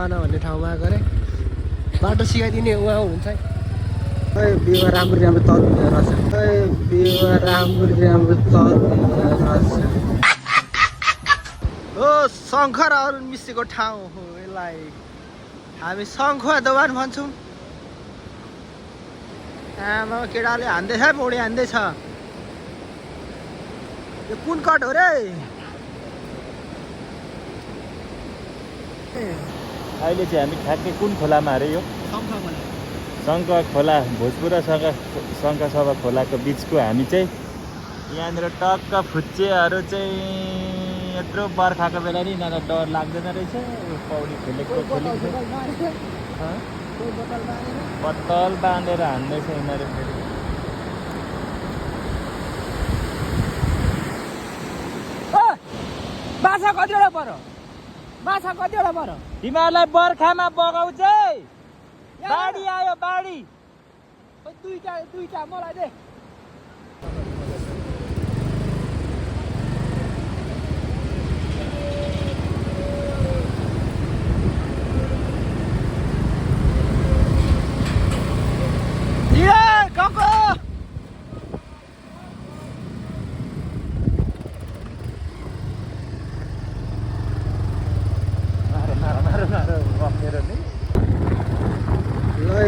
savanna भन्ने ठाउँमा आएको अरे बाटो सिकाइदिने उहाँ हुनुहुन्छ है बिहिबार राम्रो राम्रो तरुल रहेछ बिहिबार राम्रो तरुल रहेछ हो शङ्ख र अरुण मिसेको ठाउँ हो यसलाई हामी शङ्खुवा दोभान भन्छौँ आमा केटाले हान्दैछ पौडी हान्दैछ यो कुन कट हो रे अहिले चाहिँ हामी ठ्याक्कै कुन खोलामा अरे यो शङ्ख खोला भोजपुर र शङ्ख सभा खोलाको बिचको हामी चाहिँ यहाँनिर टक्क फुच्चेहरू चाहिँ यत्रो बर्खाको बेला नि यिनीहरूलाई डर लाग्दैन रहेछ पौडी खेलेको बत्तल बाँधेर हान्दैछ यिनीहरू फेरि माछा कतिवटा पर तिमीहरूलाई बर्खामा बगाउँछ बाढी आयो बाढी दुईटा मलाई दे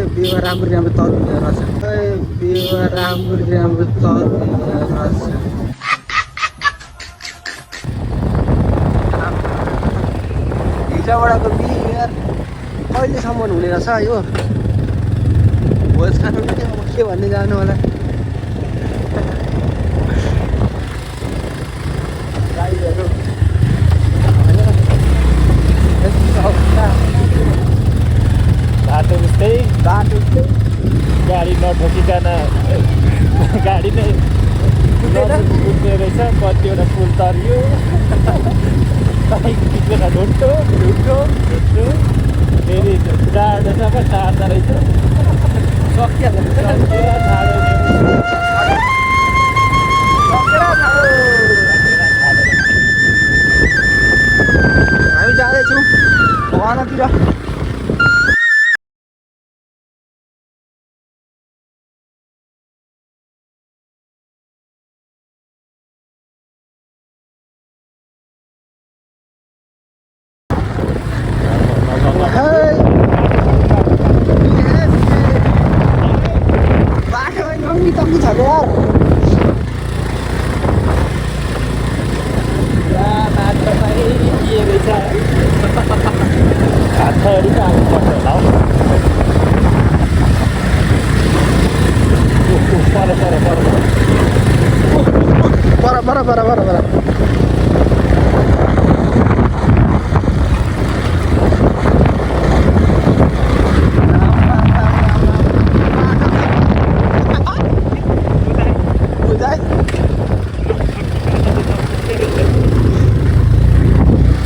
बिहिबार राम्रो तरुल रहेछ बिहिबार राम्रो तरुल रहेछ हिजोबाटको बिहिबार कहिलेसम्म हुने रहेछ यो भोज खानु के भन्ने जानु होला गाईहरू बाटो गाडी नठोकिकन गाडी नै कुद्ने रहेछ कतिवटा पुल तरियो बाइक बिचमा ढुट्टो फेरि टाढोसम्म टार्दो रहेछ हामी जाँदैछौँ भगवानतिर बराबर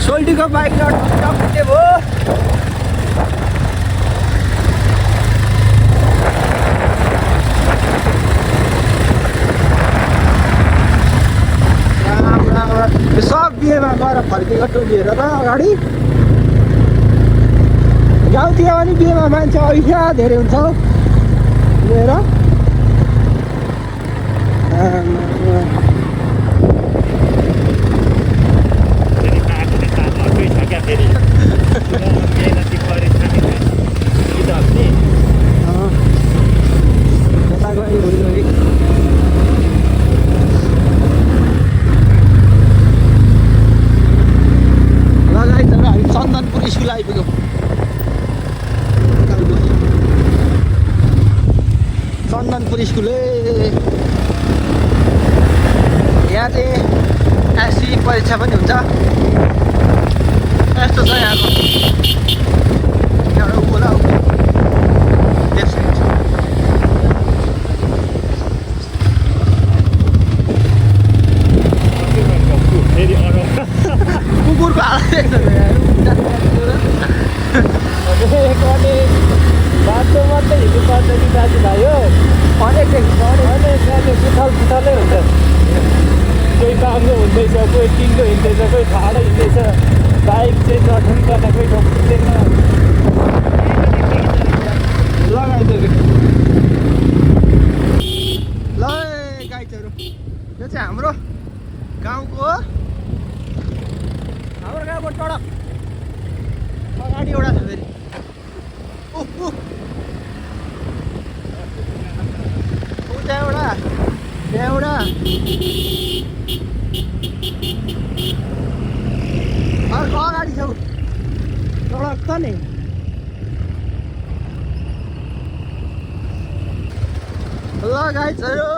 सोल्टीको बाइक टक्के भयो सब बिहेमा गएर फर्केको टोलिएर र अगाडि गाउँतिर पनि बिहेमा मान्छे ऐसा धेरै हुन्छ लिएर चन्दनपुर स्कुल आइपुग्यो चन्दनपुर स्कुल यहाँ चाहिँ एससी परीक्षा पनि हुन्छ यस्तो छ यहाँको एउटा उला कुकुरको हालत देख्छ बाटो मात्रै हिँड्नु पर्छ कि दाजुभाइ हो अनेक पुथलै हुन्छ कोही बाङ्गो हुँदैछ कोही टिङ्गो हिँड्दैछ कोही ठाडो हिँड्दैछ बाइक चाहिँ नठुङ्कन कोही ठोक्दैन अगाडि एउटा छ फेरि त्यहाँ एउटा अर्को अगाडि छौ सडक त नि ल गाइजहरू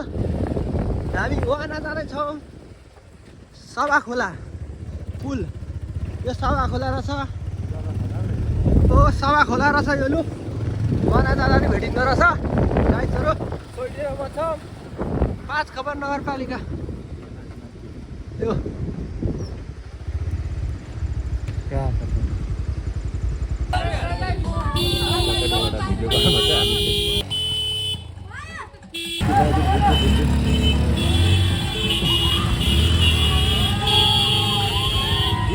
हामी वाना जाँदैछौँ सभा खोला पुल यो सभा खोला रहेछ ओ सभा खोला रहेछ यो लु वाना जाँदा नि भेटिँदो रहेछ गाइजहरू सोइदिएर छ 5 खबर नगरपालिका यो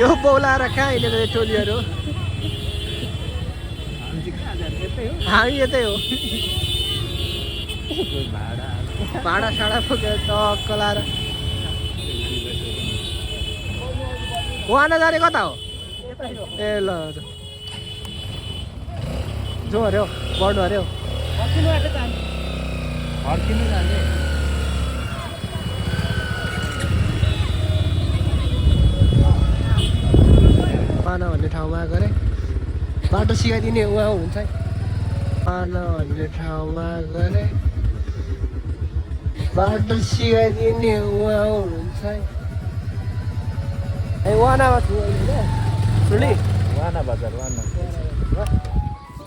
यो बोलाएर कहाँ हिँडेको टोलीहरू हामी यतै हो भाडा साडा पुगेर टक्क लाएर वाना जाने कता हो ए ल जो अरे हो बढ्नु अरे हो फर्किनु जाने पाना भन्ने ठाउँमा गरे बाटो सिकाइदिने उहाँ हुनुहुन्छ है पाना भन्ने ठाउँमा गरे बाटो सिकाइदिने उहाँ हुनुहुन्छ है ए वानामा छु अहिले सुली वाना बजार वाना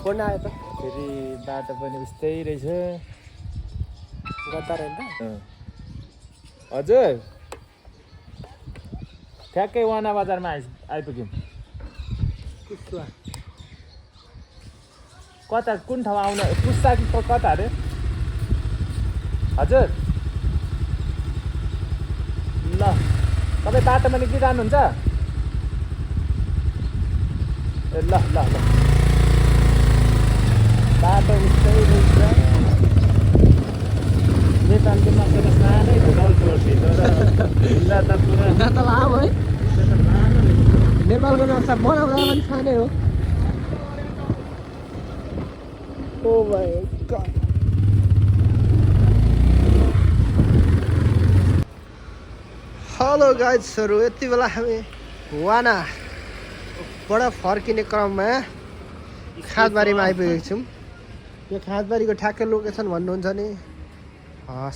फोन आयो त फेरि बाटो पनि उस्तै रहेछ गद्दा रहेन त हजुर ठ्याक्कै वाना बजारमा आइपुग्यौँ कता कुन ठाउँ आउन पुस्ता कि कता अरे हजुर ल तपाईँ बाटोमा निक्लिरहनुहुन्छ ए ल ल ल बाटो उस्तै रहेछ नेपालको नक्सा सानै भित्र त पुरा त लामो है नेपालको नक्सा बनाउँदा पनि सानै हो ओ माय गॉड हेलो गाइजहरू यति बेला हामी वानाबाट फर्किने क्रममा खादबारीमा आइपुगेको छौँ यो खादबारीको ठ्याक्कै लोकेसन भन्नुहुन्छ नि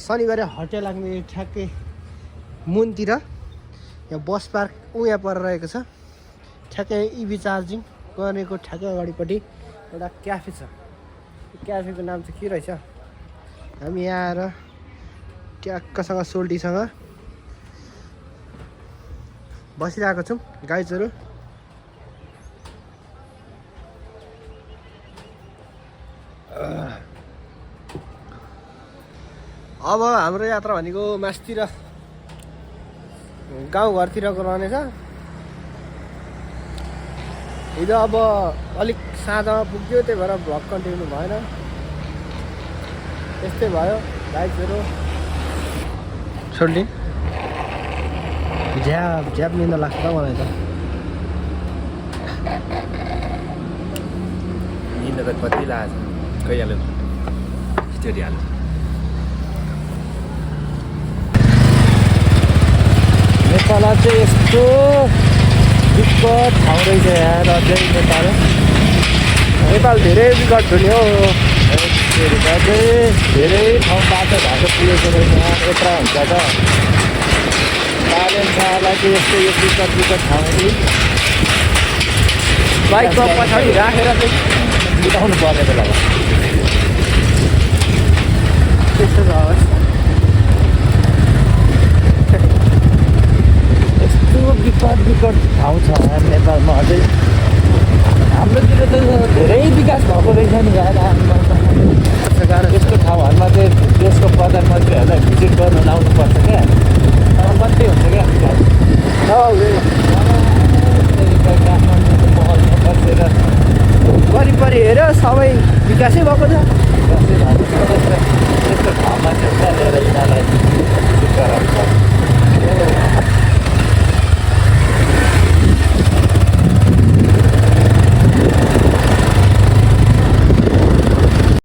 शनिबारे हटिया लाग्ने ठ्याक्कै मुनतिर यहाँ बस पार्क यहाँ पर रहेको छ ठ्याक्कै इभी चार्जिङ गर्नेको ठ्याक्कै अगाडिपट्टि एउटा क्याफे छ क्याफेको नाम चाहिँ के रहेछ हामी यहाँ आएर ट्याक्कसँग सोल्टीसँग बसिरहेको छौँ गाइजहरू अब हाम्रो यात्रा भनेको मासतिर गाउँघरतिरको रहनेछ हिजो अब अलिक साँझमा पुग्यो त्यही भएर भ्लग कन्टिन्यू भएन त्यस्तै भयो गाइजहरू छोड्ने झ्याप निन्दा लाग्छ त मलाई त निन्दा त कति लाग्छ गइहाल्यो खिचडिहाल्छ नेपाल चाहिँ यस्तो विकट ठाउँ रहेछ यहाँ अझै नेपाल धेरै विकट हुने हो धेरै ठाउँ बाटो घाटो पुगेको रहेछ यत्र हुन्छ त बालेन्सालाई चाहिँ यस्तो यो विकट ठाउँ बाइकमा पछाडि राखेर चाहिँ बिताउनु पर्ने बेला हो त्यस्तो छ यस्तो विकट ठाउँ छ नेपालमा अझै हाम्रोतिर त धेरै विकास भएको रहेछ नि यस्तो ठाउँहरूमा चाहिँ देशको प्रधानमन्त्रीहरूलाई भिजिट गर्नु लाउनुपर्छ क्या मात्रै हुन्छ क्या काठमाडौँको महलमा बसेर वरिपरि हेर सबै विकासै भएको छ